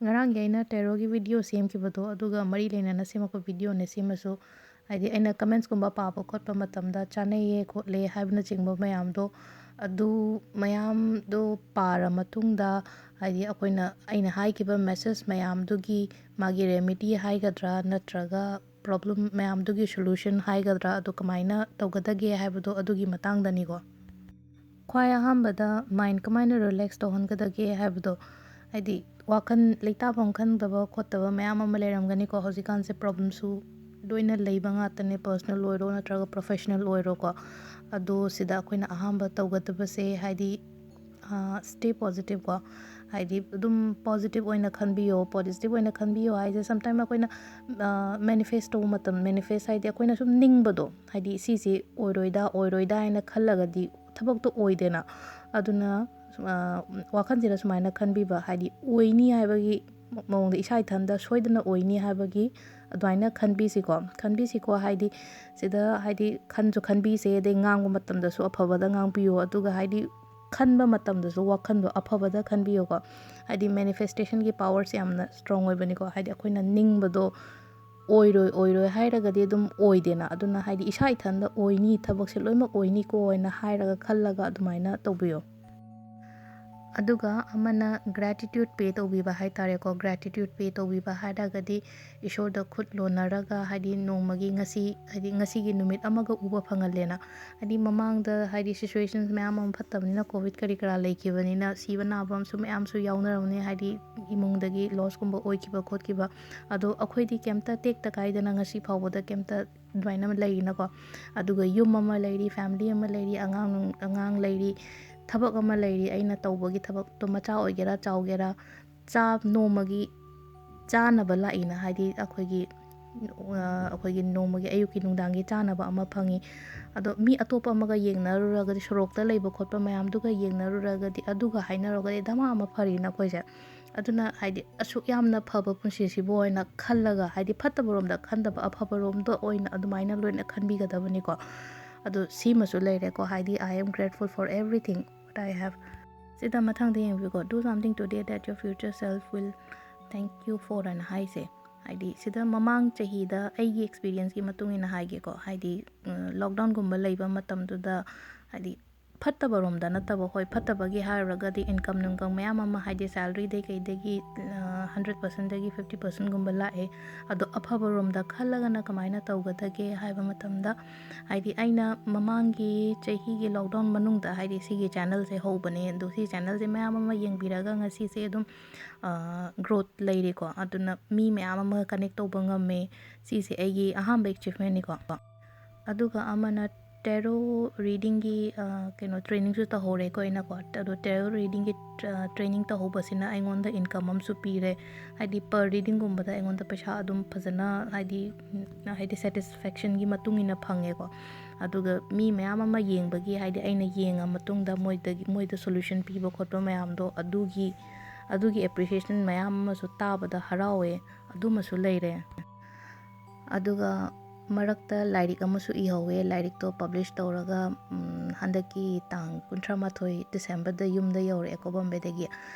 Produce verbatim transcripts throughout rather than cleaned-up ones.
ꯉꯔꯥꯡꯒꯤ ꯑꯩꯅ ꯇꯦꯔꯣꯒꯤ ꯚꯤꯗꯤꯑꯣ ꯁꯦꯝꯈꯤꯕꯗꯣ ꯑꯗꯨꯒ ꯃꯔꯤ ꯂꯩꯅꯅ ꯁꯦꯝꯃꯛꯄ ꯚꯤꯗꯤꯑꯣꯅꯦ ꯁꯤꯃꯁꯨ꯫ ꯍꯥꯏꯗꯤ ꯑꯩꯅ ꯀꯃꯦꯟꯁꯀꯨꯝꯕ ꯄꯥꯕ ꯈꯣꯠꯄ ꯃꯇꯝꯗ ꯆꯥꯅꯩꯌꯦ ꯈꯣꯠꯂꯦ ꯍꯥꯏꯕꯅꯆꯤꯡꯕ ꯃꯌꯥꯝꯗꯣ, ꯑꯗꯨ ꯃꯌꯥꯝꯗꯣ ꯄꯥꯔ ꯃꯇꯨꯡꯗ, ꯍꯥꯏꯗꯤ ꯑꯩꯈꯣꯏꯅ, ꯑꯩꯅ ꯍꯥꯏꯈꯤꯕ ꯃꯦꯁꯦꯖ ꯃꯌꯥꯝꯗꯨꯒꯤ ꯃꯥꯒꯤ ꯔꯦꯃꯤꯗꯤ ꯍꯥꯏꯒꯗ꯭ꯔꯥ ꯅꯠꯇ꯭ꯔꯒ ꯄ꯭ꯔꯣꯕ꯭ꯂꯦꯝ ꯃꯌꯥꯝꯗꯨꯒꯤ ꯁꯣꯂꯨꯁꯟ ꯍꯥꯏꯒꯗ꯭ꯔꯥ ꯑꯗꯨ ꯀꯃꯥꯏꯅ ꯇꯧꯒꯗꯒꯦ ꯍꯥꯏꯕꯗꯣ ꯑꯗꯨꯒꯤ ꯃꯇꯥꯡꯗꯅꯤꯀꯣ꯫ ꯈ꯭ꯋꯥꯏ ꯑꯍꯥꯟꯕꯗ ꯃꯥꯏꯟ ꯀꯃꯥꯏꯅ ꯔꯤꯂꯦꯛꯁ ꯇꯧꯍꯟꯒꯗꯒꯦ ꯍꯥꯏꯕꯗꯣ, ꯍꯥꯏꯗꯤ ꯋꯥꯈꯜ ꯂꯩꯇꯥꯐꯝ ꯈꯪꯗꯕ ꯈꯣꯠꯇꯕ ꯃꯌꯥꯝ ꯑꯃ ꯂꯩꯔꯝꯒꯅꯤꯀꯣ꯫ ꯍꯧꯖꯤꯛꯀꯥꯟꯁꯦ ꯄ꯭ꯔꯣꯕ꯭ꯂꯦꯝꯁꯨ ꯂꯣꯏꯅ ꯂꯩꯕ ꯉꯥꯛꯇꯅꯦ, ꯄꯔꯁꯅꯦꯜ ꯑꯣꯏꯔꯣ ꯅꯠꯇ꯭ꯔꯒ ꯄ꯭ꯔꯣꯐꯦꯁꯅꯦꯜ ꯑꯣꯏꯔꯣꯀꯣ꯫ ꯑꯗꯣ ꯁꯤꯗ ꯑꯩꯈꯣꯏꯅ ꯑꯍꯥꯟꯕ ꯇꯧꯒꯗꯕꯁꯦ ꯍꯥꯏꯗꯤ ꯁ꯭ꯇꯦ ꯄꯣꯖꯤꯇꯤꯞ ꯀꯣ꯫ ꯍꯥꯏꯗꯤ ꯑꯗꯨꯝ ꯄꯣꯖꯤꯇꯤꯞ ꯑꯣꯏꯅ ꯈꯟꯕꯤꯌꯣ꯫ ꯄꯣꯖꯤꯇꯤꯞ ꯑꯣꯏꯅ ꯈꯟꯕꯤꯌꯣ ꯍꯥꯏꯁꯦ ꯁꯝꯇꯥꯏꯝ ꯑꯩꯈꯣꯏꯅ ꯃꯦꯅꯤꯐꯦꯁ ꯇꯧꯕ ꯃꯇꯝ, ꯃꯦꯅꯤꯐꯦꯁ ꯍꯥꯏꯗꯤ ꯑꯩꯈꯣꯏꯅ ꯁꯨꯝ ꯅꯤꯡꯕꯗꯣ, ꯍꯥꯏꯗꯤ ꯁꯤꯁꯦ ꯑꯣꯏꯔꯣꯏꯗ ꯑꯣꯏꯔꯣꯏꯗ ꯍꯥꯏꯅ ꯈꯜꯂꯒꯗꯤ ꯊꯕꯛꯇꯣ ꯑꯣꯏꯗꯦꯅ꯫ ꯑꯗꯨꯅ ꯋꯥꯈꯜꯁꯤꯗ ꯁꯨꯃꯥꯏꯅ ꯈꯟꯕꯤꯕ, ꯍꯥꯏꯗꯤ ꯑꯣꯏꯅꯤ ꯍꯥꯏꯕꯒꯤ ꯃꯑꯣꯡꯗ, ꯏꯁꯥ ꯏꯊꯟꯗ ꯁꯣꯏꯗꯅ ꯑꯣꯏꯅꯤ ꯍꯥꯏꯕꯒꯤ ꯑꯗꯨꯃꯥꯏꯅ ꯈꯟꯕꯤꯁꯤꯀꯣ꯫ ꯈꯟꯕꯤꯁꯤꯀꯣ ꯍꯥꯏꯗꯤ ꯁꯤꯗ ꯍꯥꯏꯗꯤ ꯈꯟꯁꯨ ꯈꯟꯕꯤꯁꯦ, ꯑꯗꯩ ꯉꯥꯡꯕ ꯃꯇꯝꯗꯁꯨ ꯑꯐꯕꯗ ꯉꯥꯡꯕꯤꯌꯣ꯫ ꯑꯗꯨꯒ ꯍꯥꯏꯗꯤ ꯈꯟꯕ ꯃꯇꯝꯗꯁꯨ ꯋꯥꯈꯜꯗꯣ ꯑꯐꯕꯗ ꯈꯟꯕꯤꯌꯨꯀꯣ꯫ ꯍꯥꯏꯗꯤ ꯃꯦꯅꯤꯐꯦꯁꯇꯦꯁꯟꯒꯤ ꯄꯋꯥꯔꯁꯦ ꯌꯥꯝꯅ ꯁ꯭ꯇꯔꯣꯡ ꯑꯣꯏꯕꯅꯤꯀꯣ꯫ ꯍꯥꯏꯗꯤ ꯑꯩꯈꯣꯏꯅ ꯅꯤꯡꯕꯗꯣ ꯑꯣꯏꯔꯣꯏ ꯑꯣꯏꯔꯣꯏ ꯍꯥꯏꯔꯒꯗꯤ ꯑꯗꯨꯝ ꯑꯣꯏꯗꯦꯅ꯫ ꯑꯗꯨꯅ ꯍꯥꯏꯗꯤ ꯏꯁꯥ ꯏꯊꯟꯗ ꯑꯣꯏꯅꯤ, ꯊꯕꯛꯁꯦ ꯂꯣꯏꯅꯃꯛ ꯑꯣꯏꯅꯤꯀꯣ ꯍꯥꯏꯅ ꯍꯥꯏꯔꯒ ꯈꯜꯂꯒ ꯑꯗꯨꯃꯥꯏꯅ ꯇꯧꯕꯤꯌꯣ꯫ ꯑꯗꯨꯒ ꯑꯃꯅ ꯒ꯭ꯔꯦꯇꯤꯇ꯭ꯌꯨꯠ ꯄꯦ ꯇꯧꯕꯤꯕ ꯍꯥꯏꯇꯥꯔꯦꯀꯣ꯫ ꯒ꯭ꯔꯦꯇꯤꯇ꯭ꯌꯨꯠ ꯄꯦ ꯇꯧꯕꯤꯕ ꯍꯥꯏꯔꯒꯗꯤ ꯏꯁꯣꯔꯗ ꯈꯨꯠ ꯂꯣꯟꯅꯔꯒ, ꯍꯥꯏꯗꯤ ꯅꯣꯡꯃꯒꯤ ꯉꯁꯤ, ꯍꯥꯏꯗꯤ ꯉꯁꯤꯒꯤ ꯅꯨꯃꯤꯠ ꯑꯃꯒ ꯎꯕ ꯐꯪꯍꯜꯂꯦꯅ꯫ ꯍꯥꯏꯗꯤ ꯃꯃꯥꯡꯗ ꯍꯥꯏꯗꯤ ꯁꯤꯆꯨꯋꯦꯁꯟꯁ ꯃꯌꯥꯝ ꯑꯃ ꯐꯠꯇꯕꯅꯤꯅ, ꯀꯣꯚꯤꯗ ꯀꯔꯤ ꯀꯔꯥ ꯂꯩꯈꯤꯕꯅꯤꯅ ꯁꯤꯕ ꯅꯥꯕ ꯑꯃꯁꯨ ꯃꯌꯥꯝꯁꯨ ꯌꯥꯎꯅꯔꯝꯅꯤ꯫ ꯍꯥꯏꯗꯤ ꯏꯃꯨꯡꯗꯒꯤ ꯂꯣꯁꯀꯨꯝꯕ ꯑꯣꯏꯈꯤꯕ ꯈꯣꯠꯈꯤꯕ꯫ ꯑꯗꯣ ꯑꯩꯈꯣꯏꯗꯤ ꯀꯩꯝꯇ ꯇꯦꯛꯇ ꯀꯥꯏꯗꯅ ꯉꯁꯤ ꯐꯥꯎꯕꯗ ꯀꯩꯝꯇ ꯑꯗꯨꯃꯥꯏꯅ ꯑꯃ ꯂꯩꯔꯤꯅꯀꯣ꯫ ꯑꯗꯨꯒ ꯌꯨꯝ ꯑꯃ ꯂꯩꯔꯤ, ꯐꯦꯃꯤꯂꯤ ꯑꯃ ꯂꯩꯔꯤ, ꯑꯉꯥꯡ ꯅꯨꯡ-, ꯑꯉꯥꯡ ꯂꯩꯔꯤ, ꯊꯕꯛ ꯑꯃ ꯂꯩꯔꯤ꯫ ꯑꯩꯅ ꯇꯧꯕꯒꯤ ꯊꯕꯛꯇꯣ ꯃꯆꯥ ꯑꯣꯏꯒꯦꯔꯥ ꯆꯥꯎꯒꯦꯔꯥ, ꯆꯥ-, ꯅꯣꯡꯃꯒꯤ ꯆꯥꯅꯕ ꯂꯥꯛꯏꯅ, ꯍꯥꯏꯗꯤ ꯑꯩꯈꯣꯏꯒꯤ, ꯑ, ꯑꯩꯈꯣꯏꯒꯤ ꯅꯣꯡꯃꯒꯤ ꯑꯌꯨꯛꯀꯤ ꯅꯨꯡꯗꯥꯡꯒꯤ ꯆꯥꯅꯕ ꯑꯃ ꯐꯪꯉꯤ꯫ ꯑꯗꯣ ꯃꯤ ꯑꯇꯣꯞꯄ ꯑꯃꯒ ꯌꯦꯡꯅꯔꯨꯔꯒꯗꯤ, ꯁꯣꯔꯣꯛꯇ ꯂꯩꯕ ꯈꯣꯠꯄ ꯃꯌꯥꯝꯗꯨꯒ ꯌꯦꯡꯅꯔꯨꯔꯒꯗꯤ, ꯑꯗꯨꯒ ꯍꯥꯏꯅꯔꯨꯔꯒꯗꯤ ꯗꯃꯥ ꯑꯃ ꯐꯔꯤꯅ ꯑꯩꯈꯣꯏꯁꯦ꯫ ꯑꯗꯨꯅ ꯍꯥꯏꯗꯤ ꯑꯁꯨꯛ ꯌꯥꯝꯅ ꯐꯕ ꯄꯨꯟꯁꯤꯁꯤꯕꯨ ꯑꯣꯏꯅ ꯈꯜꯂꯒ, ꯍꯥꯏꯗꯤ ꯐꯠꯇꯕꯔꯣꯝꯗ ꯈꯟꯗꯕ, ꯑꯐꯕꯔꯣꯝꯗ ꯑꯣꯏꯅ ꯑꯗꯨꯃꯥꯏꯅ ꯂꯣꯏꯅ ꯈꯟꯕꯤꯒꯗꯕꯅꯤꯀꯣ꯫ ꯑꯗꯣ ꯁꯤꯃꯁꯨ ꯂꯩꯔꯦꯀꯣ, ꯍꯥꯏꯗꯤ "I am grateful for everything what I have"꯫ ꯁꯤꯗ ꯃꯊꯪꯗ ꯌꯦꯡꯕꯤꯌꯨꯀꯣ, "Do something today that your future self will "Thank you for" ꯑꯅ ꯍꯥꯏꯁꯦ꯫ ꯍꯥꯏꯗꯤ ꯁꯤꯗ ꯃꯃꯥꯡ ꯆꯍꯤꯗ ꯑꯩꯒꯤ experienceꯀꯤ ꯃꯇꯨꯡ ꯏꯟꯅ ꯍꯥꯏꯒꯦꯀꯣ, ꯍꯥꯏꯗꯤ, ꯎꯝ, lockdownꯒꯨꯝꯕ ꯂꯩꯕ ꯃꯇꯝꯗꯨꯗ, ꯍꯥꯏꯗꯤ ꯐꯠꯇꯕ ꯔꯣꯝꯗ ꯅꯠꯇꯕ, ꯍꯣꯏ, ꯐꯠꯇꯕꯒꯤ ꯍꯥꯏꯔꯨꯔꯒꯗꯤ income ꯅꯨꯡꯀꯝ ꯃꯌꯥꯝ ꯑꯃ, ꯍꯥꯏꯗꯤ salaryꯗꯩ ꯀꯩꯗꯒꯤ, ꯑ, hundred percentꯗꯒꯤ fifty percentꯒꯨꯝꯕ ꯂꯥꯛꯑꯦ꯫ ꯑꯗꯣ ꯑꯐꯕ ꯔꯣꯝꯗ ꯈꯜꯂꯒꯅ ꯀꯃꯥꯏꯅ ꯇꯧꯒꯗꯒꯦ ꯍꯥꯏꯕ ꯃꯇꯝꯗ, ꯍꯥꯏꯗꯤ ꯑꯩꯅ ꯃꯃꯥꯡꯒꯤ ꯆꯍꯤꯒꯤ lockdown ꯃꯅꯨꯡꯗ, ꯍꯥꯏꯗꯤ ꯁꯤꯒꯤ channelꯁꯦ ꯍꯧꯕꯅꯦ꯫ ꯑꯗꯣ ꯁꯤ channelꯁꯦ ꯃꯌꯥꯝ ꯑꯃ ꯌꯦꯡꯕꯤꯔꯒ ꯉꯁꯤꯁꯦ ꯑꯗꯨꯝ, ꯑ, growth ꯂꯩꯔꯦꯀꯣ꯫ ꯑꯗꯨꯅ ꯃꯤ ꯃꯌꯥꯝ ꯑꯃꯒ connect ꯇꯧꯕ ꯉꯝꯃꯦ꯫ ꯁꯤꯁꯦ ꯑꯩꯒꯤ ꯑꯍꯥꯟꯕ achievementꯅꯤꯀꯣ꯫ ꯑꯗꯨꯒ ꯑꯃꯅ tarot readingꯒꯤ, ꯑ, ꯀꯩꯅꯣ, trainingꯁꯨ ꯇꯧꯍꯧꯔꯦꯀꯣ ꯑꯩꯅꯀꯣ꯫ ꯑꯗꯣ tarot readingꯒꯤ, ꯑ, training ꯇꯧꯍꯧꯕꯁꯤꯅ ꯑꯩꯉꯣꯟꯗ income ꯑꯃꯁꯨ ꯄꯤꯔꯦ꯫ ꯍꯥꯏꯗꯤ per readingꯒꯨꯝꯕꯗ ꯑꯩꯉꯣꯟꯗ ꯄꯩꯁꯥ ꯑꯗꯨꯝ ꯐꯖꯅ, ꯍꯥꯏꯗꯤ, ꯎꯝ, ꯍꯥꯏꯗꯤ satisfactionꯒꯤ ꯃꯇꯨꯡ ꯏꯟꯅ ꯐꯪꯉꯦꯀꯣ꯫ ꯑꯗꯨꯒ ꯃꯤ ꯃꯌꯥꯝ ꯑꯃ ꯌꯦꯡꯕꯒꯤ, ꯍꯥꯏꯗꯤ ꯑꯩꯅ ꯌꯦꯡꯉ ꯃꯇꯨꯡꯗ ꯃꯣꯏꯗꯒꯤ, ꯃꯣꯏꯗ solution ꯄꯤꯕ ꯈꯣꯠꯄ ꯃꯌꯥꯝꯗꯣ, ꯑꯗꯨꯒꯤ, ꯑꯗꯨꯒꯤ appreciation ꯃꯌꯥꯝ ꯑꯃꯁꯨ ꯇꯥꯕꯗ ꯍꯔꯥꯎꯋꯦ꯫ ꯑꯗꯨꯃꯁꯨ ꯂꯩꯔꯦ꯫ ꯑꯗꯨꯒ ꯃꯔꯛꯇ ꯂꯥꯏꯔꯤꯛ ꯑꯃꯁꯨ ꯏꯍꯧꯋꯦ꯫ ꯂꯥꯏꯔꯤꯛꯇꯣ publish ꯇꯧꯔꯒ, ꯎꯝ, ꯍꯟꯗꯛꯀꯤ ꯇꯥꯡ ꯀꯨꯟꯊ꯭ꯔꯥ ꯃꯥꯊꯣꯏ Decemberꯗ ꯌꯨꯝꯗ ꯌꯧꯔꯛꯑꯦꯀꯣ ꯕꯣꯝꯕꯦꯗꯒꯤ꯫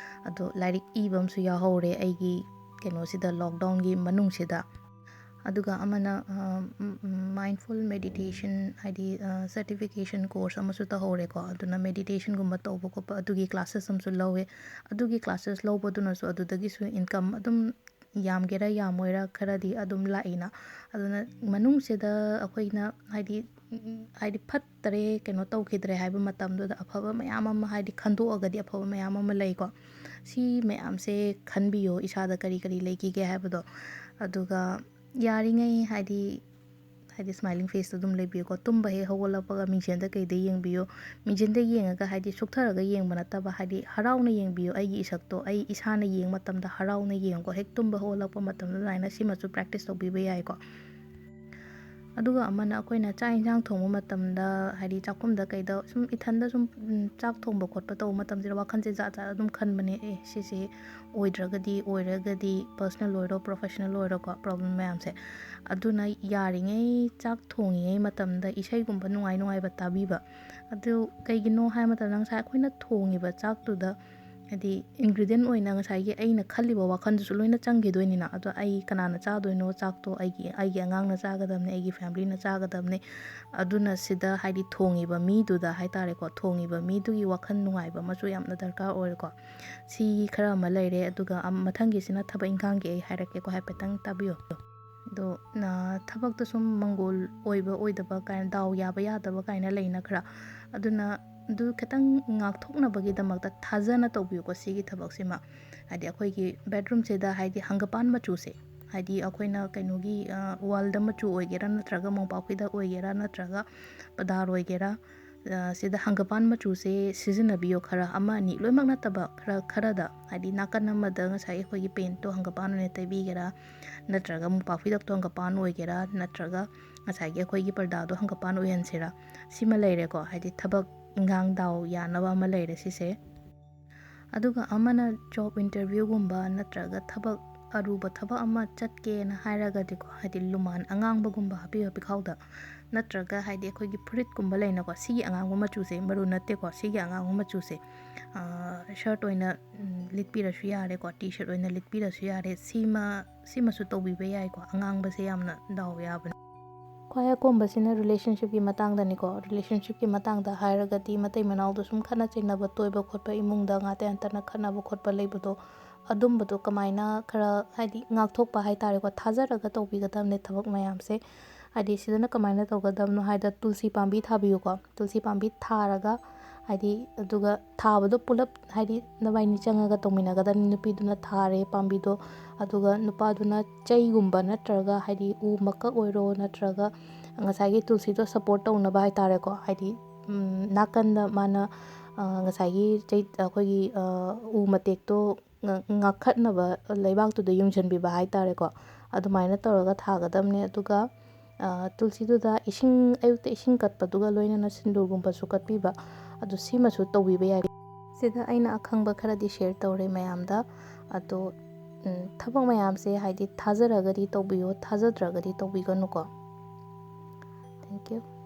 ꯑꯗꯣ ꯂꯥꯏꯔꯤꯛ ꯏꯕ ꯑꯃꯁꯨ ꯌꯥꯎꯍꯧꯔꯦ ꯑꯩꯒꯤ ꯀꯩꯅꯣꯁꯤꯗ, lockdownꯒꯤ ꯃꯅꯨꯡꯁꯤꯗ꯫ ꯑꯗꯨꯒ ꯑꯃꯅ, ꯑ, ꯎꯝ, ꯎꯝ, mindful meditation, ꯍꯥꯏꯗꯤ, ꯑ, certification course ꯑꯃꯁꯨ ꯇꯧꯍꯧꯔꯦꯀꯣ꯫ ꯑꯗꯨꯅ meditationꯒꯨꯝꯕ ꯇꯧꯕ ꯈꯣꯠꯄ ꯑꯗꯨꯒꯤ classes ꯑꯃꯁꯨ ꯂꯧꯋꯦ꯫ ꯑꯗꯨꯒꯤ classes ꯂꯧꯕꯗꯨꯅꯁꯨ ꯑꯗꯨꯗꯒꯤꯁꯨ income ꯑꯗꯨꯝ ꯌꯥꯝꯒꯦꯔꯥ ꯌꯥꯝꯃꯣꯏꯔꯥ ꯈꯔꯗꯤ ꯑꯗꯨꯝ ꯂꯥꯛꯏꯅ꯫ ꯑꯗꯨꯅ ꯃꯅꯨꯡꯁꯤꯗ ꯑꯩꯈꯣꯏꯅ ꯍꯥꯏꯗꯤ, ꯎꯝ, ꯍꯥꯏꯗꯤ ꯐꯠꯇꯔꯦ, ꯀꯩꯅꯣ ꯇꯧꯈꯤꯗ꯭ꯔꯦ ꯍꯥꯏꯕ ꯃꯇꯝꯗꯨꯗ ꯑꯐꯕ ꯃꯌꯥꯝ ꯑꯃ, ꯍꯥꯏꯗꯤ ꯈꯟꯗꯣꯛꯑꯒꯗꯤ ꯑꯐꯕ ꯃꯌꯥꯝ ꯑꯃ ꯂꯩꯀꯣ꯫ ꯁꯤ ꯃꯌꯥꯝꯁꯦ ꯈꯟꯕꯤꯌꯣ, ꯏꯁꯥꯗ ꯀꯔꯤ ꯀꯔꯤ ꯂꯩꯈꯤꯒꯦ ꯍꯥꯏꯕꯗꯣ꯫ ꯑꯗꯨꯒ ꯌꯥꯔꯤꯉꯩ ꯍꯥꯏꯗꯤ, ꯍꯥꯏꯗꯤ smiling faceꯇ ꯑꯗꯨꯝ ꯂꯩꯕꯤꯌꯨꯀꯣ꯫ ꯇꯨꯝꯕ ꯍꯦꯛ ꯍꯧꯒꯠꯂꯛꯄꯒ ꯃꯤꯡꯁꯦꯟꯗ ꯀꯩꯗ ꯌꯦꯡꯕꯤꯌꯨ꯫ ꯃꯤꯡꯁꯦꯟꯗ ꯌꯦꯡꯉꯒ, ꯍꯥꯏꯗꯤ ꯁꯨꯛꯊꯔꯒ ꯌꯦꯡꯕ ꯅꯠꯇꯕ, ꯍꯥꯏꯗꯤ ꯍꯔꯥꯎꯅ ꯌꯦꯡꯕꯤꯌꯨ꯫ ꯑꯩꯒꯤ ꯏꯁꯛꯇꯣ ꯑꯩ ꯏꯁꯥꯅ ꯌꯦꯡꯕ ꯃꯇꯝꯗ ꯍꯔꯥꯎꯅ ꯌꯦꯡꯉꯨꯀꯣ꯫ ꯍꯦꯛ ꯇꯨꯝꯕ ꯍꯧꯒꯠꯂꯛꯄ ꯃꯇꯝꯗ ꯑꯗꯨꯃꯥꯏꯅ ꯁꯤꯃꯁꯨ practice ꯇꯧꯕꯤꯕ ꯌꯥꯏꯀꯣ꯫ ꯑꯗꯨꯒ ꯑꯃꯅ, ꯑꯩꯈꯣꯏꯅ ꯆꯥꯛ ꯏꯟꯁꯥꯡ ꯊꯣꯡꯕ ꯃꯇꯝꯗ, ꯍꯥꯏꯗꯤ ꯆꯥꯛꯈꯨꯝꯗ ꯀꯩꯗ ꯁꯨꯝ ꯏꯊꯟꯗ ꯁꯨꯝ, ꯎꯝ, ꯆꯥꯛ ꯊꯣꯡꯕ ꯈꯣꯠꯄ ꯇꯧꯕ ꯃꯇꯝꯁꯤꯗ ꯋꯥꯈꯜꯁꯦ ꯖꯥꯠ ꯖꯥꯠ ꯑꯗꯨꯝ ꯈꯟꯕꯅꯦ꯫ "ꯑꯦ, ꯁꯤꯁꯦ ꯑꯣꯏꯗ꯭ꯔꯒꯗꯤ, ꯑꯣꯏꯔꯒꯗꯤ", personal ꯑꯣꯏꯔꯣ, professional ꯑꯣꯏꯔꯣꯀꯣ, problem ꯃꯌꯥꯝꯁꯦ꯫ ꯑꯗꯨꯅ ꯌꯥꯔꯤꯉꯩ ꯆꯥꯛ ꯊꯣꯡꯉꯤꯉꯩ ꯃꯇꯝꯗ ꯏꯁꯩꯒꯨꯝꯕ ꯅꯨꯡꯉꯥꯏ ꯅꯨꯡꯉꯥꯏꯕ ꯇꯥꯕꯤꯕ꯫ ꯑꯗꯨ ꯀꯩꯒꯤꯅꯣ ꯍꯥꯏꯕ ꯃꯇꯝꯗ, ꯉꯁꯥꯏ ꯑꯩꯈꯣꯏꯅ ꯊꯣꯡꯉꯤꯕ ꯆꯥꯛꯇꯨꯗ ꯍꯥꯏꯗꯤ ꯏꯟꯒ꯭ꯔꯤꯗꯤꯌꯦꯟ ꯑꯣꯏꯅ ꯉꯁꯥꯏꯒꯤ ꯑꯩꯅ ꯈꯜꯂꯤꯕ ꯋꯥꯈꯜꯗꯨꯁꯨ ꯂꯣꯏꯅ ꯆꯪꯈꯤꯗꯣꯏꯅꯤꯅ꯫ ꯑꯗꯣ ꯑꯩ ꯀꯅꯥꯅ ꯆꯥꯗꯣꯏꯅꯣ ꯆꯥꯛꯇꯣ? ꯑꯩꯒꯤ ꯑꯩꯒꯤ ꯑꯉꯥꯡꯅ ꯆꯥꯒꯗꯕꯅꯦ, ꯑꯩꯒꯤ ꯐꯦꯃꯤꯂꯤꯅ ꯆꯥꯒꯗꯕꯅꯦ꯫ ꯑꯗꯨꯅ ꯁꯤꯗ ꯍꯥꯏꯗꯤ ꯊꯣꯡꯉꯤꯕ ꯃꯤꯗꯨꯗ ꯍꯥꯏꯇꯥꯔꯦꯀꯣ, ꯊꯣꯡꯉꯤꯕ ꯃꯤꯗꯨꯒꯤ ꯋꯥꯈꯜ ꯅꯨꯡꯉꯥꯏꯕ ꯑꯃꯁꯨ ꯌꯥꯝꯅ ꯗꯔꯀꯥꯔ ꯑꯣꯏꯔꯦꯀꯣ꯫ ꯁꯤ ꯈꯔ ꯑꯃ ꯂꯩꯔꯦ꯫ ꯑꯗꯨꯒ ꯑꯝ- ꯃꯊꯪꯒꯤꯁꯤꯅ ꯊꯕꯛ ꯏꯪꯈꯥꯡꯒꯤ ꯑꯩ ꯍꯥꯏꯔꯛꯀꯦꯀꯣ, ꯍꯥꯏꯐꯦꯠꯇꯪ ꯇꯥꯕꯤꯌꯣ꯫ ꯑꯗꯣ ꯅ- ꯊꯕꯛꯇ ꯁꯨꯝ ꯃꯪꯒꯣꯜ ꯑꯣꯏꯕ ꯑꯣꯏꯗꯕ ꯀꯥꯏꯅ, ꯗꯥꯎ ꯌꯥꯕ ꯌꯥꯗꯕ ꯀꯥꯏꯅ ꯂꯩꯅ ꯈꯔ꯫ ꯑꯗꯨꯅ ꯑꯗꯨ ꯈꯤꯇꯪ ꯉꯥꯛꯊꯣꯛꯅꯕꯒꯤꯗꯃꯛꯇ ꯊꯥꯖꯅ ꯇꯧꯕꯤꯌꯨꯀꯣ ꯁꯤꯒꯤ ꯊꯕꯛꯁꯤꯃ꯫ ꯍꯥꯏꯗꯤ ꯑꯩꯈꯣꯏꯒꯤ ꯕꯦꯠꯔꯨꯝꯁꯤꯗ ꯍꯥꯏꯗꯤ ꯍꯪꯒꯄꯥꯟ ꯃꯆꯨꯁꯦ, ꯍꯥꯏꯗꯤ ꯑꯩꯈꯣꯏꯅ ꯀꯩꯅꯣꯒꯤ, ꯑ, ꯋꯥꯜꯗ ꯃꯆꯨ ꯑꯣꯏꯒꯦꯔꯥ, ꯅꯠꯇ꯭ꯔꯒ ꯃꯣꯝꯄꯥꯛ ꯐꯤꯗꯛ ꯑꯣꯏꯒꯦꯔꯥ, ꯅꯠꯇ꯭ꯔꯒ ꯄꯗꯥꯔ ꯑꯣꯏꯒꯦꯔꯥ, ꯑ, ꯁꯤꯗ ꯍꯪꯒꯄꯥꯟ ꯃꯆꯨꯁꯦ ꯁꯤꯖꯤꯟꯅꯕꯤꯌꯣ꯫ ꯈꯔ ꯑꯃ ꯑꯅꯤ, ꯂꯣꯏꯅꯃꯛ ꯅꯠꯇꯕ, ꯈꯔ ꯈꯔꯗ, ꯍꯥꯏꯗꯤ ꯅꯥꯀꯟ ꯑꯃꯗ ꯉꯁꯥꯏ ꯑꯩꯈꯣꯏꯒꯤ ꯄꯦꯟꯠꯇꯣ ꯍꯪꯒꯄꯥꯟ ꯑꯣꯏꯅ ꯇꯩꯕꯤꯒꯦꯔꯥ, ꯅꯠꯇ꯭ꯔꯒ ꯃꯣꯝꯄꯥꯛ ꯐꯤꯗꯛꯇꯣ ꯍꯪꯒꯄꯥꯟ ꯑꯣꯏꯒꯦꯔꯥ, ꯅꯠꯇ꯭ꯔꯒ ꯉꯁꯥꯏꯒꯤ ꯑꯩꯈꯣꯏꯒꯤ ꯄꯔꯗꯥꯗꯣ ꯍꯪꯒꯄꯥꯟ ꯑꯣꯏꯍꯟꯁꯤꯔꯥ? ꯁꯤꯃ ꯂꯩꯔꯦꯀꯣ, ꯍꯥꯏꯗꯤ ꯊꯕꯛ ꯏꯟꯈꯥꯡ ꯗꯥꯎ ꯌꯥꯅꯕ ꯑꯃ ꯂꯩꯔꯦ ꯁꯤꯁꯦ꯫ ꯑꯗꯨꯒ ꯑꯃꯅ ꯖꯣꯕ ꯏꯟꯇꯔꯚ꯭ꯌꯨꯒꯨꯝꯕ ꯅꯠꯇ꯭ꯔꯒ ꯊꯕꯛ ꯑꯔꯨꯕ ꯊꯕꯛ ꯑꯃ ꯆꯠꯀꯦꯅ ꯍꯥꯏꯔꯒꯗꯤꯀꯣ, ꯍꯥꯏꯗꯤ ꯂꯨꯃꯥꯟ ꯑꯉꯥꯡꯕꯒꯨꯝꯕ ꯍꯥꯞꯄꯤꯕ ꯄꯤꯈꯥꯎꯗ, ꯅꯠꯇ꯭ꯔꯒ ꯍꯥꯏꯗꯤ ꯑꯩꯈꯣꯏꯒꯤ ꯐꯨꯔꯤꯠꯀꯨꯝꯕ ꯂꯩꯅꯀꯣ, ꯁꯤꯒꯤ ꯑꯉꯥꯡꯕ ꯃꯆꯨꯁꯦ, ꯃꯔꯨ ꯅꯠꯇꯦꯀꯣ, ꯁꯤꯒꯤ ꯑꯉꯥꯡꯕ ꯃꯆꯨꯁꯦ, ꯑ, ꯁꯔꯠ ꯑꯣꯏꯅ, ꯎꯝ, ꯂꯤꯠꯄꯤꯔꯁꯨ ꯌꯥꯔꯦꯀꯣ, ꯇꯤ ꯁꯔꯠ ꯑꯣꯏꯅ ꯂꯤꯠꯄꯤꯔꯁꯨ ꯌꯥꯔꯦ꯫ ꯁꯤꯃ ꯁꯤꯃꯁꯨ ꯇꯧꯕꯤꯕ ꯌꯥꯏꯀꯣ, ꯑꯉꯥꯡꯕꯁꯦ ꯌꯥꯝꯅ ꯗꯥꯎ ꯌꯥꯕꯅꯤ꯫ ꯈ꯭ꯋꯥꯏ ꯑꯀꯣꯝꯕꯁꯤꯅ ꯔꯤꯂꯦꯁꯟꯁꯤꯞꯀꯤ ꯃꯇꯥꯡꯗꯅꯤꯀꯣ꯫ ꯔꯤꯂꯦꯁꯟꯁꯤꯞꯀꯤ ꯃꯇꯥꯡꯗ ꯍꯥꯏꯔꯒꯗꯤ ꯃꯇꯩ ꯃꯅꯥꯎꯗ ꯁꯨꯝ ꯈꯠꯅ ꯆꯩꯅꯕ ꯇꯣꯏꯕ ꯈꯣꯠꯄ, ꯏꯃꯨꯡꯗ ꯉꯥꯇꯦꯟ ꯉꯥꯇꯅ ꯈꯠꯅꯕ ꯈꯣꯠꯄ ꯂꯩꯕꯗꯣ, ꯑꯗꯨꯝꯕꯗꯣ ꯀꯃꯥꯏꯅ ꯈꯔ ꯍꯥꯏꯗꯤ ꯉꯥꯛꯊꯣꯛꯄ ꯍꯥꯏꯇꯥꯔꯦꯀꯣ, ꯊꯥꯖꯔꯒ ꯇꯧꯕꯤꯒꯗꯕꯅꯦ ꯊꯕꯛ ꯃꯌꯥꯝꯁꯦ꯫ ꯍꯥꯏꯗꯤ ꯁꯤꯗꯅ ꯀꯃꯥꯏꯅ ꯇꯧꯒꯗꯕꯅꯣ ꯍꯥꯏꯗ ꯇꯨꯜꯁꯤ ꯄꯥꯝꯕꯤ ꯊꯥꯕꯤꯌꯨꯀꯣ꯫ ꯇꯨꯜꯁꯤ ꯄꯥꯝꯕꯤ ꯊꯥꯔꯒ ꯍꯥꯏꯗꯤ ꯑꯗꯨꯒ ꯊꯥꯕꯗꯣ ꯄꯨꯂꯞ ꯍꯥꯏꯗꯤ ꯅꯕꯥꯏꯅꯤ ꯆꯪꯉꯒ ꯇꯧꯃꯤꯟꯅꯒꯗꯕꯅꯤ꯫ ꯅꯨꯄꯤꯗꯨꯅ ꯊꯥꯔꯦ ꯄꯥꯝꯕꯤꯗꯣ, ꯑꯗꯨꯒ ꯅꯨꯄꯥꯗꯨꯅ ꯆꯩꯒꯨꯝꯕ ꯅꯠꯇ꯭ꯔꯒ ꯍꯥꯏꯗꯤ ꯎ ꯃꯀꯛ ꯑꯣꯏꯔꯣ ꯅꯠꯇ꯭ꯔꯒ ꯉꯁꯥꯏꯒꯤ ꯇꯨꯜꯁꯤꯗꯣ ꯁꯞꯄꯣꯔꯠ ꯇꯧꯅꯕ ꯍꯥꯏꯇꯥꯔꯦꯀꯣ, ꯍꯥꯏꯗꯤ, ꯎꯝ, ꯅꯥꯀꯟꯗ ꯃꯥꯅ, ꯑ, ꯉꯁꯥꯏꯒꯤ ꯆꯩ-, ꯑꯩꯈꯣꯏꯒꯤ, ꯑ, ꯎ ꯃꯇꯦꯛꯇꯣ ꯉ-, ꯉꯥꯛꯈꯠꯅꯕ ꯂꯩꯕꯥꯛꯇꯨꯗ ꯌꯨꯡꯁꯤꯟꯕꯤꯕ ꯍꯥꯏꯇꯥꯔꯦꯀꯣ꯫ ꯑꯗꯨꯃꯥꯏꯅ ꯇꯧꯔꯒ ꯊꯥꯒꯗꯕꯅꯦ꯫ ꯑꯗꯨꯒ, ꯑ, ꯇꯨꯜꯁꯤꯗꯨꯗ ꯏꯁꯤꯡ, ꯑꯌꯨꯛꯇ ꯏꯁꯤꯡ ꯀꯠꯄꯗꯨꯒ ꯂꯣꯏꯅꯅ ꯁꯤꯟꯗꯨꯔꯒꯨꯝꯕꯁꯨ ꯀꯠꯄꯤꯕ, ꯑꯗꯨ ꯁꯤꯃꯁꯨ ꯇꯧꯕꯤꯕ ꯌꯥꯏ꯫ ꯁꯤꯗ ꯑꯩꯅ ꯑꯈꯪꯕ ꯈꯔꯗꯤ ꯁꯤꯌꯔ ꯇꯧꯔꯦ ꯃꯌꯥꯝꯗ꯫ ꯑꯗꯣ, ꯎꯝ, ꯊꯕꯛ ꯃꯌꯥꯝꯁꯦ ꯍꯥꯏꯗꯤ ꯊꯥꯖꯔꯒꯗꯤ ꯇꯧꯕꯤꯌꯣ, ꯊꯥꯖꯗ꯭ꯔꯒꯗꯤ ꯇꯧꯕꯤꯒꯅꯨꯀꯣ꯫ Thank you꯫